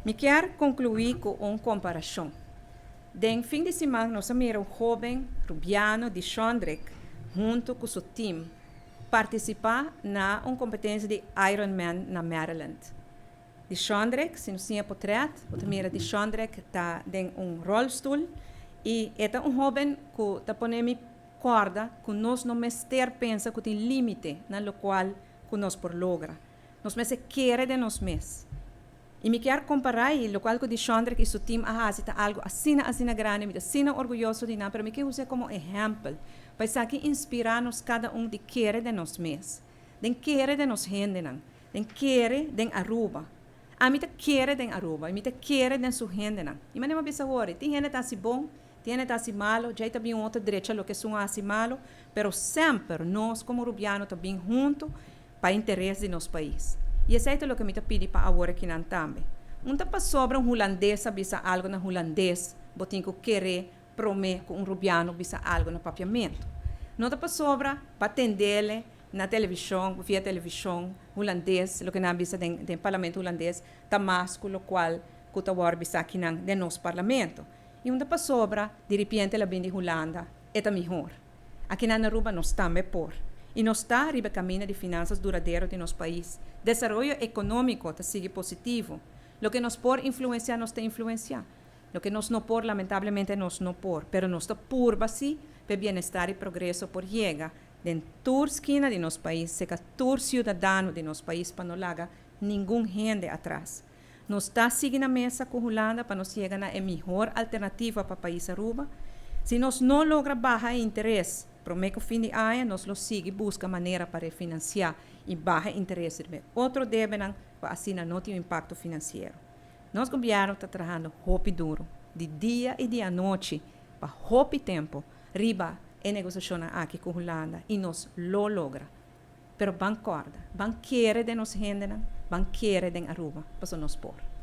Mi kier conclui cu un comparacion. Den fin di siman nos a mira un hoben Rubiano Dishondrik hunto cu su team participa na un competencia di Ironman na Maryland. Dishondrik, si nos siña potret, bo ta mira Dishondrik ta den un rolstoel y e ta un hoben cu ta pone mi corda cu nos no mester pensa cu tin limite na locual cu nos por logra. Nos mester kere den nos mes. Y mi kier compara y locual cu Dishondrik y su team a haci ta algo asina asina grandi, mi ta asina orguyoso di nan, pero mi kier usa como ehempel pa esaki inspira nos cada un di kere den nos mes, den kere den nos hendenan, den kere den Aruba. Ami ta kere den Aruba y mi ta kere den su hendenan. Y manera mi a bisa awor, tin hende ta haci bon, tin hende ta haci malo, djey ta bin un otro drecha loke esun a haci malo, pero semper nos como Rubiano ta bin hunto pa interes di nos pais. Y esey ta loke mi ta pidi pa awor akinan tambe. Un ta pasobra un Hulandes a bisa algo na Hulandes, bo tin cu kere prome cu un Rubiano bisa algo na Papiamento. No ta pasobra pa tendele na television, via television Hulandes, loke nan a bisa den den Parlamento Hulandes ta mas cu locual cu ta wor bisa akinan den nos Parlamento. Y un ta pasobra diripiente el a bin di Hulanda, e ta mihor. Akinan na Aruba nos tambe por. Y nos ta riba e camina di finanzas duradero di nos pais. Desaroyo economico ta sigui positivo. Loke nos por influencia nos ta influencia. Loke nos no por lamentablemente nos no por. Pero nos ta purba si p'e bienestar y progreso por yega den tur skina di nos pais, seca tur ciudadano di nos pais pa no laga ningun hende atras. Nos ta sigui na mesa cu Hulanda pa nos yega na e mihor alternativa pa pais Aruba. Si nos no logra baha e interes prome cu fin di aña, nos lo sigui busca manera pa refinancia y baha e interes riba e otro debenan pa asina no tin un impacto financiero. Nos gobierno ta trahando hopi duro, di dia y di anochi, pa hopi tempo riba e negociacionnan aki cu Hulanda y nos lo logra. Pero ban corda, ban kere den nos hendenan, ban kere den Aruba, pasobra nos por.